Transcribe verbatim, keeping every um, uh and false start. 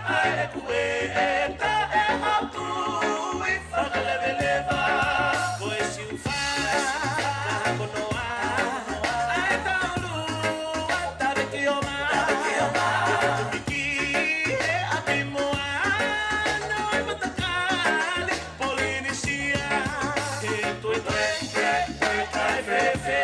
ʻa e kuē ʻe taʻe haʻu tui fakaleveleva. Ko e siufa, kahakonoa, ʻa e taulua, tavekioma, tumiki, he ʻapi moana ʻo e matakali Polinisia. He toe toe, toe toe kae fēfē.